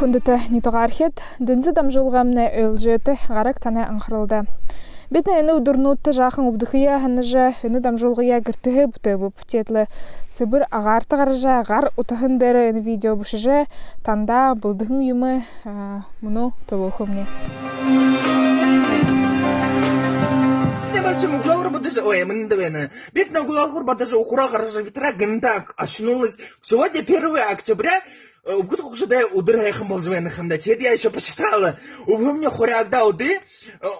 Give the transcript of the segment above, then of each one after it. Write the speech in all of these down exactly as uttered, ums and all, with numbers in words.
Хүндэтэ нютагаархид, Дэнзэ дамжуулгамнай ээлжээтэ гараг танай анхаралда. Бидэ энэ үдэрнүүдтэ жаахан үбдэхэеэ һанажа, энэ дамжуулгаяа гэртэһээ бүтээбэб. Тиигээд лэ сэбэр агаарта гаража, гар утаһан дээрэ энэ видео бэшэжэ, танда бэлдэһэн юумэ, а, мүнөө түлөөхэмни. Тиимэ ши мүглөөгүүр бодожо, ой, мүнөө даа байна. Бидэ нүгөө нүгөөр бодожо, үхэрөө гаргажа, битэрээ гэнтэ ошоноол. Сегодня первое октября, э, үбгэд хүгшэдэй үдэр һайхан боложо байна ха юм даа. Тиигээд я ещё посчитала. Үбһэмни хуряагдаа үдэ, э,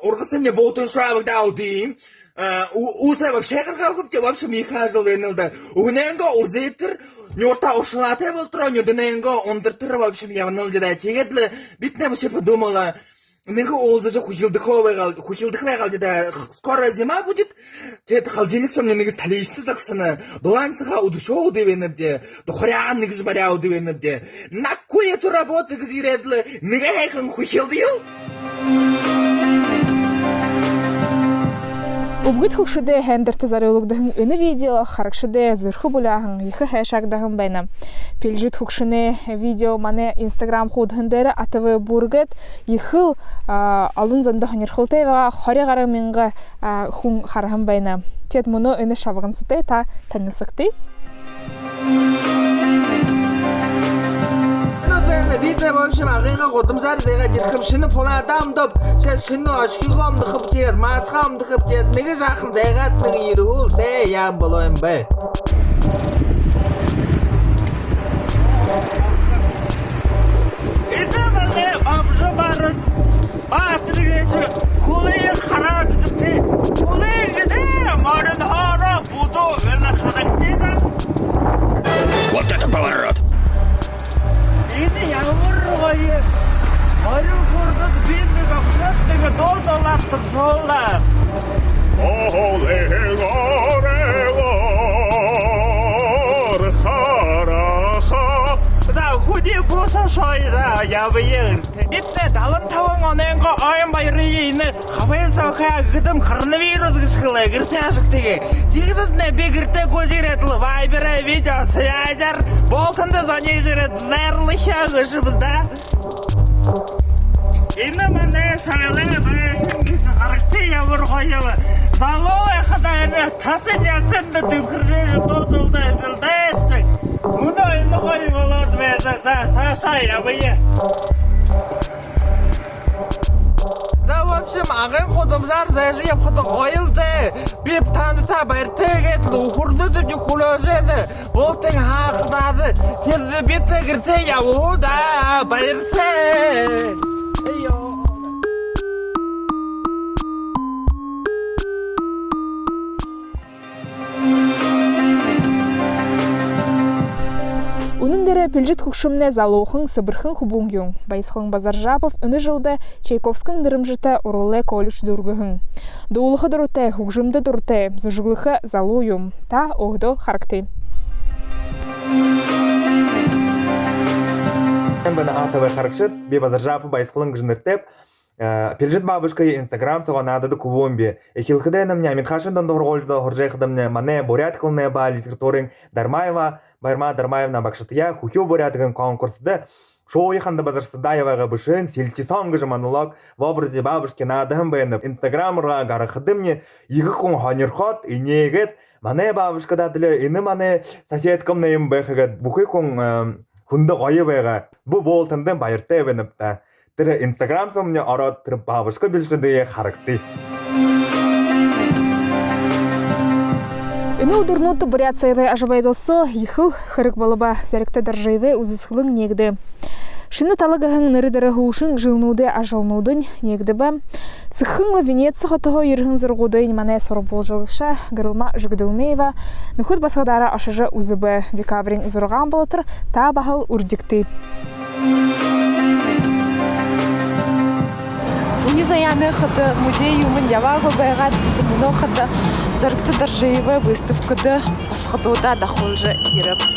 ургасамни бултан шуурагдаа үдэ. Э, у-, уусаа вообще гаргаагүйбди, в общем, ехэ ажал байнал даа. Үһэнэйнгөө үзэтэр, нюуртаа ушалаатай болотор, нюдэнэйнгөө ундартар, в общем, ябанал даа. Тиигээд лэ бидэ нэгэ ши подумала. Нэгэ уулзажа хүхилдэхэ байгаал, хүхилдэхэ байгаал даа. Скоро зима будет. Тиигээд холодильник соомни нэгэ талишта зогсоно. Дулаан саха үдэшөө үдэ байнабди. Духаряа нэгэ жэ баряа үдэ байнабди. На кой эту работу гэжэ ерээд лэ, нэгэ һайхан хүхилдэл. Үбгэд хүгшэдэй һайндэртэ зорюулагдаһан энэ видео харагшадай зүрхэ буляаһан, ехэ һайшаагдаһан байна. Пилжит хүгшэнэй видео манай Instagram хуудаһан дээрэ А Т В буургээд, ехэл, а, олон зондо һонирхолтой байгаа, хори гаран мянга, а, хүн хараһан байна. Тиигээд мүнөө энэ шабгансатай та танилсагты. Нүгөө байна, бидэ, в общем, Агын гудамжаар зайгаад ерэхэм. Шэнэ платье үмдэхэб, шэнэ, шэнэ очкиие үмдэхэб, тиигээд маска үмдэхэб, тиигээд нэгэ жаахан зайгаад, нэгэ ерэхэл даа, яам болоо юм бэ. Эдэ манай бамжа Барас Баатар гээшэ хүлынь хараад үзэгты. Хүлынь гэжэ морин хоороо бүдүү гэнэ харагты даа. Вот это поворот! Энэ ямар гоё! Морин хоордо бидэ зогсоод, нэгэ дуу дуулаад туршуулаа. Оһолын оройгоор хараха. За, хүнэй бууса шойроо ябая. Бидэ далан табан онойнгоо ойн баярые энэ Хабын сохёо гэдэм коронавирус гэжэ хэлээ, гэртээ ажагты гээ. Тиигээд лэ би гэртээ гүйжэ ерээд лэ, Вайберээр видеосвязяар бултанда зониижо ерээд, найрлахаяа гэжэ бэзэ даа. Энэ манай соёлой байшан гэжэ харагты, ямар гоё юм. Залуу байхадаа энэ тасанай ясанда дэмхэржэ дуудалдаа эдэлдээшье. Мүнөө энэ гоё болоод байна. За, саашаа ябая. За, в общем, Агын гудамжаар зайжа ябахада гоёл даа. Би тантай баяртай гээд лэ, үхэрнүүдни хүлеэжэ байна. Бултан һаахадаа, тиигээд лэ би гэртээ ябаа даа. Баяртай. Эё. Үнэн дээрээ Пилжит хүгшэмнай залуухан, сэбэрхэн хүбүүн юм. Баясхалан Базаржапов энэ жэлдэ Чайковскиин нэрэмжэтэ уралай колледж дүүргэһэн. Дуулаха дуратай, хүгжэмдэ дуратай, зүжэглэхэ залуу юм. Та өөһэдөө харагты. Сайн байна, А Т В харагшад, би Базаржапов Баясхалан гэжэ нэрэтэйб. Э, Пилжит бабушкын Instagram соогоо наададаг хүбүүмби. Эхилхэдээ намни Амитхашын дунда һургуулида һуража байхадамни манай буряад хэлэнэй ба литературын Дармаева Баярма Дармаевна багшатаяа «Хүхюу буряадаар» конкурсдо Шууяханда Базарсадаевагай бэшэһэн «Сэлтисон» гэжэ монолог в образе бабушки наадаһан байнаб. Instagram руугаа гаргахадамни ехэ хүн һонирхоод, энеэгээд, манай бабушкада адли энэ манай соседкамнай юм байха гээд, бүхы хүн, э, хүндэ гоё байгаа. Бү бултандань баяртай байнаб даа. Тэрэ Instagram соомни ороод, тэрэ бабушка Пилжитые харагты. Энэ үдэрнүүдтэ буряад соёлой ажабайдал соо ехэл хэрэг болобо. Зоригто Доржиевай үзэсхэлэн нээгдээ. «Шэнэ тала» гэһэн нэрэ дээрэ һүүлшын жэлнүүдэй ажалнуудынь нээгдэбэ. Сэхэ лэ Венеция хотоһоо ерэһэн зурагуудынь манай сурбалжалагша Гэрэлма Жигдэлмеева нүхэд басагадаараа ошожо үзэбэ. Декабриин зургаан болотор та баһал үрдигты. Үни заяанай хада музей юумэн ябаагүй байгаад, бидэ мүнөө хада Зоригто Доржиевай выставкада басагадуудаа дахуулжа ерэбэ.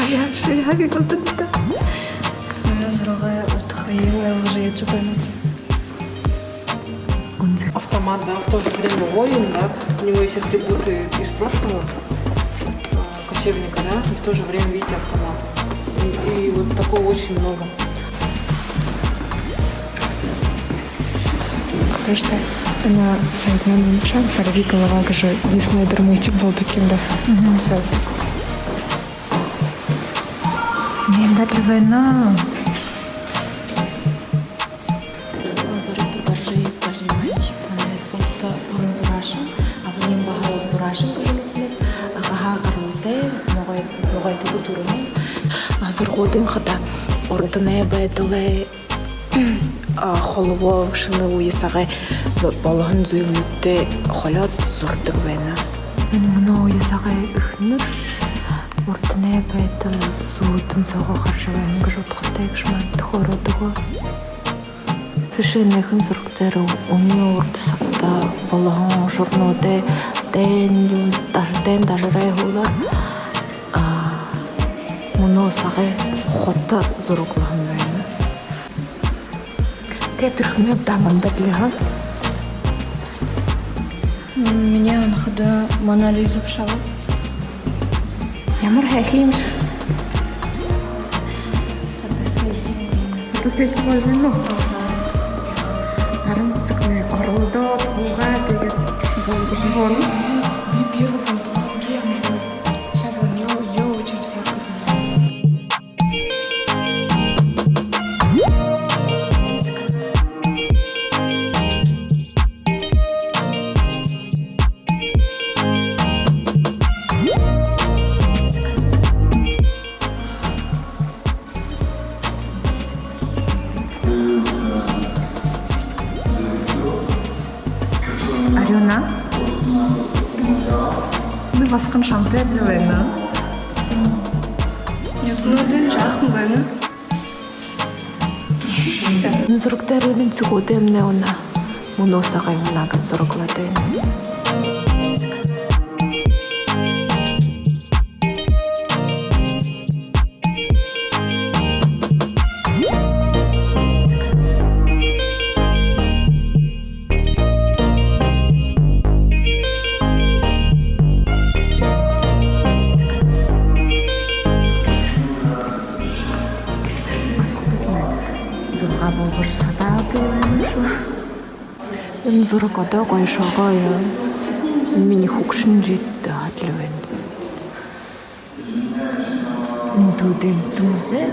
Яа, ши, яа, би болдогто. Манай зурагай удхыень ойлгожо ядажа байна. Автомат, да, в то же время воин, да, у него есть атрибуты из прошлого, а, кочевника, да, и в то же время, видите, автомат. И, и вот такого очень много. Просто она сайднан шаг «Сорви голова» гэжэ Диснейдэр мультик болодог юм даа. Мгм. Сейчас. Мэндэб байна. Зоригто Доржиев Бальжимаевич манай сугтаа уран зурааша, абынь баһал зурааша гэжэ хэлэнэб. Агаһаа гаралтай, могой-, могойтодо түрэнэ. А, зурагуудынь хадаа урданай байдалай, а, холбоо, шэнэ үе сагай бо-, болоһон зүйлнүүдтэй холёод зурадаг байна. Мүнөө үе сагай эхэнэр урданай байдал зүүдэн соогоо хаража байна гэжэ удхатай гэжэ манда хөөрөөд үгөө. Жэшээнь, ехэ зураг дээрэ үни урда сагта болоһон ушарнуудай дайн, дайн дажарай һүүлээр, а, мүнөө сагай хото зураглаһан байна. Тэ тэрхэмнай даманда лэ, ха? М, минии анхада Мона Лиза бэшэ ааб. Ямар һайхан юмши. Фотосессия. Фотосессия болоо гү? Аха. Наран Сэсэгнай оролдоод, һуугаад, тиигээд болгожо байна. Би первый фотограф, я уже. Сейчас он, ё, ё, очень всякое. Арюна? Нэ, басаган шамтай лэ байна. Нюдэнүүдынь жаахан байна. Зураг дээрэ минии зүгөөдэмнай унаа. Мүнөө сагай унаа гэжэ зураглаад байна. Зураг болгожо садаад байна шүү. Энэ зураг одоо гоё шогоо юм. Минии хүгшэн жэд адли байна. Нүдүүдынь түмсэг.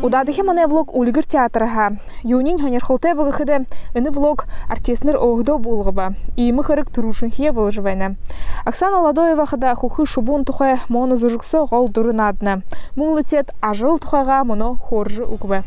Удаадахи манай влог «Үльгэр» театрһаа. Юуниинь һонирхолтой бэ гэхэдэ, энэ влог артистнар өөһэдөө буулгаба. Иимэ хэрэг түрүүшынхиеэ боложо байна. Оксана Ладоева хадаа хүхы шубуун тухай Мона зүжэг соо гол дүрэ наадана. Мүн лэ теэд ажал тухайгаа мүнөө хөөрэжэ үгэбэ.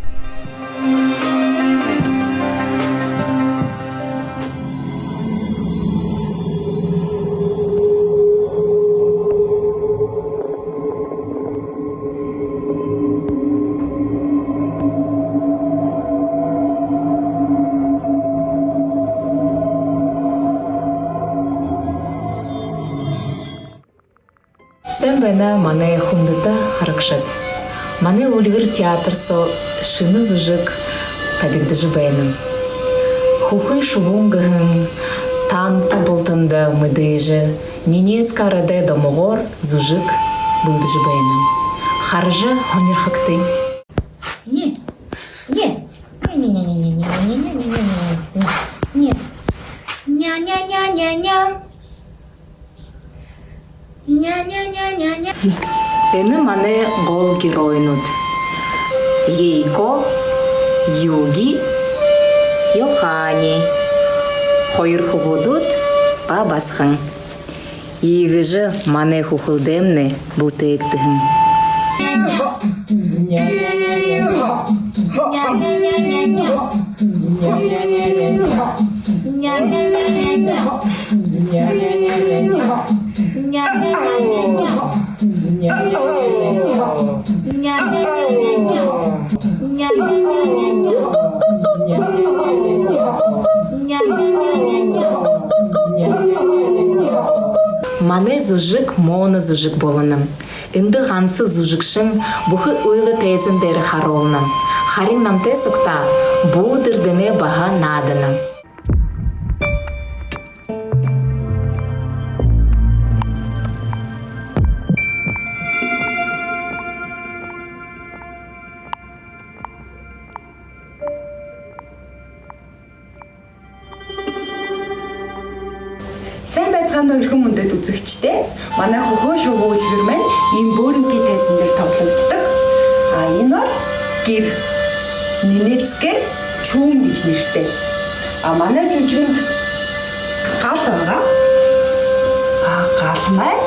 Сайн байна, манай хүндэтэ харагшад. Манай «Үльгэр» театр соо шэнэ зүжэг табигдажа байна. «Хүхы шубуун» гэһэн таанадта бултанда мэдээжэ ненецкэ арадай домогоор зүжэг бэлдэжэ байна. Хаража һонирхогты. Не, не, не, не, не. Ня, ня, ня, ня, ня. Ня, ня, ня, ня, ня. Энэ манай гол геройнууд. Ейко, Юги, Йохани. Хоёр хүбүүдүүд ба басаган. Иигэжэ манай хүхэлдэмнай бүтээгдэһэн. Манай зүжэг муунай зүжэг болоно. Эндэ ганса зүжэгшэн бүхы үйлэ тайзан дээрэ харуулна. Харин намтай сугтаа бү тэрэнээ баһа наадана. Сайн байцгаана, эрхим үндэһэтэнэй үзэгшэд. Манай хүхөө шубуу үльгэр маань иимэ бөөринтэй тайзан дээрэ тоглогдодог. А, энэ бол гэр. Ненецкээр чүм гэжэ нэрэтэй. А, манай зүжэгэндэ гал байгаа. А, гал маань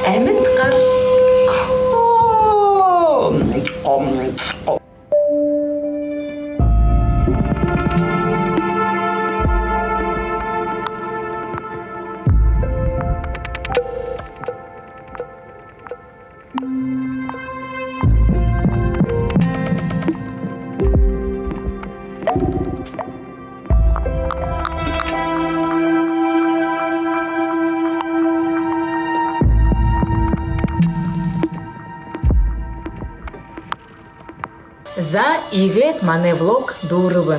амиды гал. Оо, За, иигээд манай влог дүүрэбэ.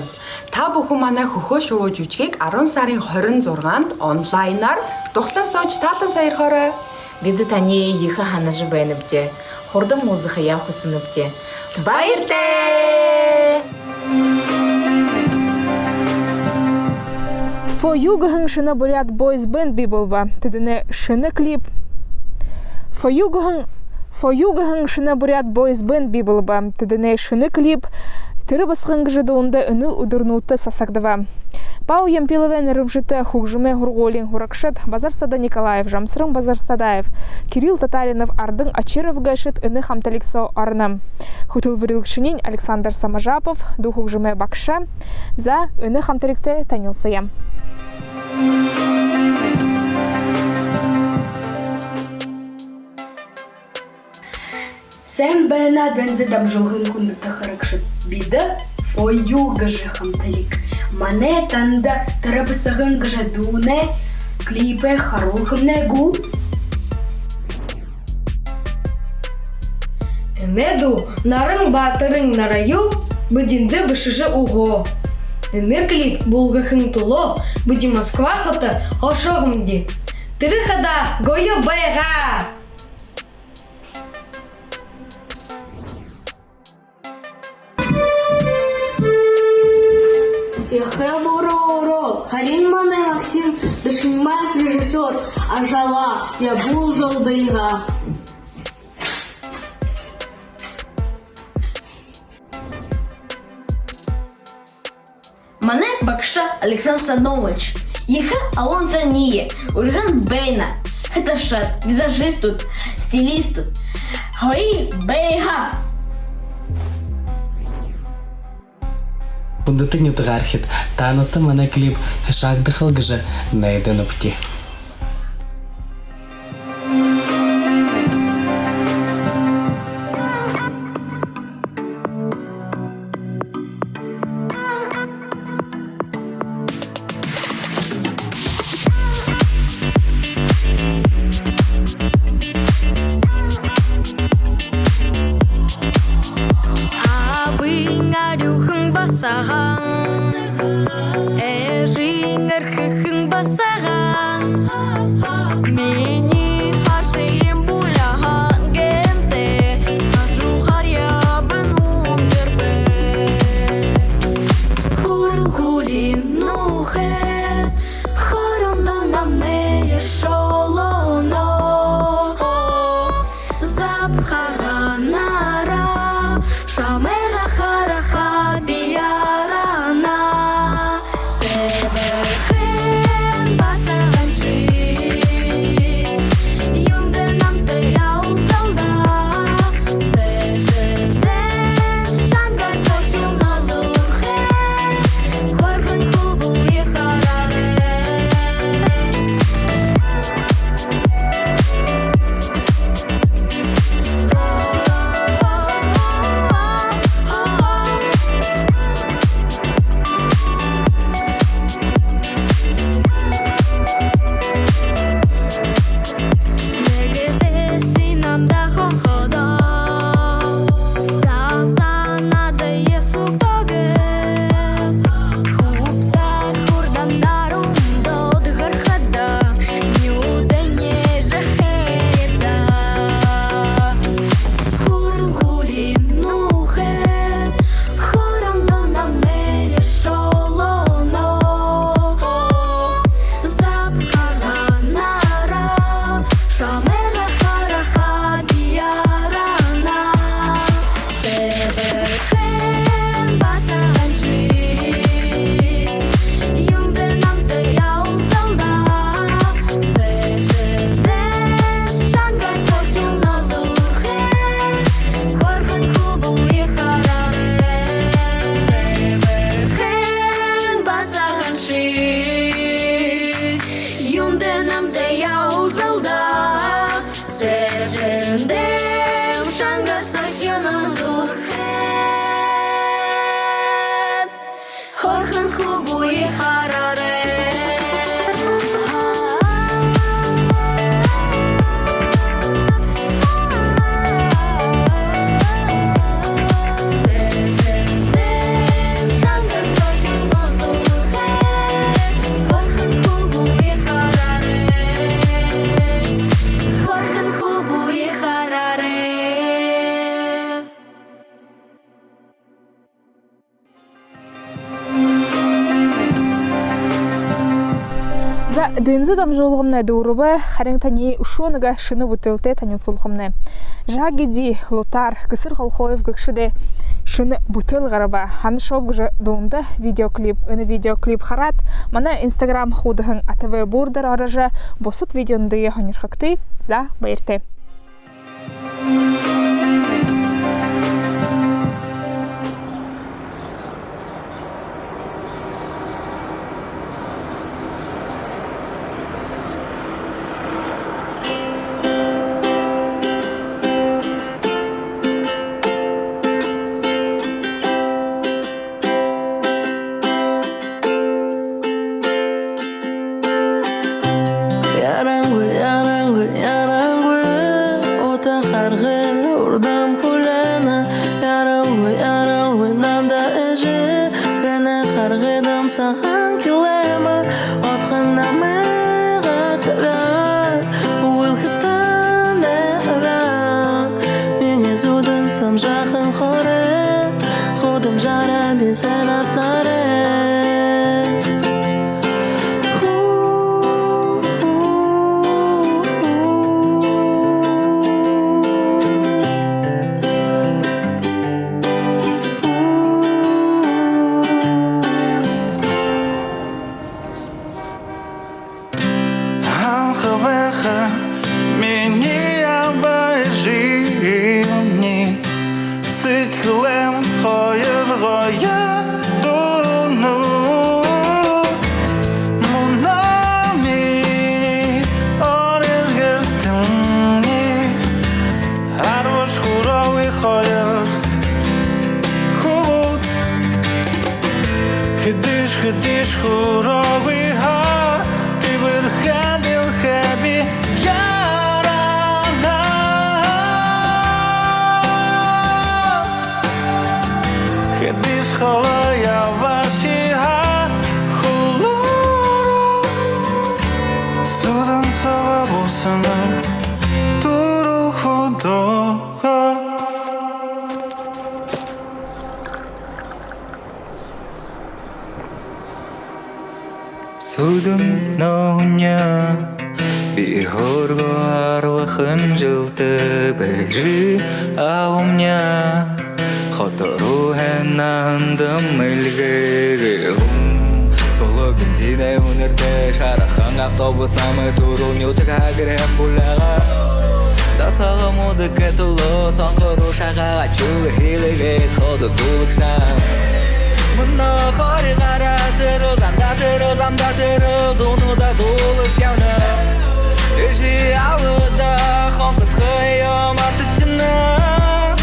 Та бүхэн манай хүхөө шубуу зүжэгые арбан сарын хорин зургаанда онлайнаар духалан соошье таалан сойрхоорой. Бидэ таниие ехэ һанажа байнабди. Хурдан уулзахаяа хүсэнэбди. Баяртай! For You гэһэн шэнэ буряад бойз бэнд бии болобо. Тэдэнэй шэнэ клип. For You гэһэн, For You гэһэн шэнэ буряад бойз бэнд бии болобо. Тэдэнэй шэнэ клип «Тэрэ басаган» гэжэ дуунда энэл үдэрнүүдтэ сасагдаба. Павел Ямпиловай нэрэмжэтэ хүгжэмэй һургуулиин һурагшад Базарсада Николаев, Жамсаран Базарсадаев, Кирилл Татаринов, Ардан Очиров гээшэд энэ хамталиг соо ороно. Хүтэлбэрилэгшэниинь Александр Саможапов, дуу хүгжэмэй багша. За, энэ хамталигтай танилсая. Сайн байна, Дэнзэ дамжуулгын хүндэтэ харагшад. Бидэ For You гэжэ хамталиг. Манай танда «Тэрэ басаган» гэжэ дуунай клипээ харуулхамнай гү? Энэ дуу Наран баатарай нарануу бидэ эндэ бэшэжэ үгөө. Энэ клип буулгаха түлөө бидэ Москва хото ошообди. Тэрэ хадаа гоё байгаа. Ехэ буруу, буруу. Харин манай Максим Дашинимаев режиссёр. Ажалаа ябуулжал байгаа. Манай багша Александр Саднович ехэ олон зониие үргэһэн байна. Художественнууд, визажистнууд, стилистнууд. Гоё байгаа. Хүндэтэ нютагаархид, таанадта манай клип хашаагдахал гэжэ найданабди. Абын арюухан басаган, эжын эрхэхэн басаган. Минии хашыем буляхан гэнтэ, хажуугаар ябана үнгэрбэ. Һургуулиин нүхэд хоорондоо намайе шолоно. Забһаранараа шамайгаа хараха би яарана. Сэбэрхэн басаганши, юундэ намтай ябалсал даа. Сэ- За, Дэнзэ дамжуулгамнай дүүрэбэ, харин таниие үшөө нэгэ шэнэ бүтээлтэй танилсуулхамнай. Жаги Ди Лутар, Гэсэр Холхоев гэгшэдэй шэнэ бүтээл гараба. «Ханашооб» гэжэ дуунда видеоклип. Энэ видеоклип хараад, манай Instagram хуудаһан А Т В буурда орожо, бусад видеонуудые һонирхогты. За, баяртай. Ярангүй, ярангүй, ярангүй, ута харгы урдам хүлеэнэ. Ярангүй, ярангүй, намда эжы гэнэ харгы дамсаһан килээмэ. Отхон намайгаа табяад, үгылхэтэнэбэ. Минии зүүдэн самжаахан хоорой, гудамжаараа би зай набтарай. Анха байха минии аба эжымни сэдьхэлэйм хоёр гоё дүүнүүд. Мүнөө минии орёо гэртэмни арбаш хүрөөгүй хоёр хүбүүд. Хэдышье, хэдышье хүрөөгүй һаа, тэбэрхэн дэлхэй би яранаб. Хэдышье холо ябашье һаа, хүлөөрөө зүүдэн соогоо бусана түрэл хүдөө. Зүүдэн нөөхини, би һөөргөө арбахан жэлтэй байжа, абамни хото руу һайнаар һандан мэлгээгөө. Сүлөө бензинэй үнэртэй шарахан автобус намайе түрэл нютагһаа гэрһээ булаагаа. Досоогоо модо кэтэлөө, сонхо руу шагаа ачуул хилэгээд, ходо дуулагша. Мүнөө хори гараа, тэрэ замда, тэрэ замда, тэрэ дуунуудаа дуулажа ябана. Эжы абадаа хонходохоёо мартажа байна.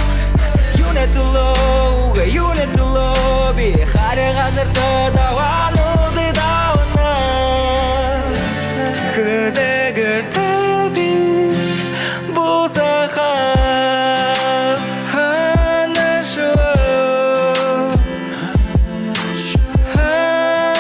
Юунэй түлөө, үгы, юунэй түлөө би хари газарта дабаануудые дабана. Хэзээ гэртээ би бусахаб, һанашаба, һанашаба.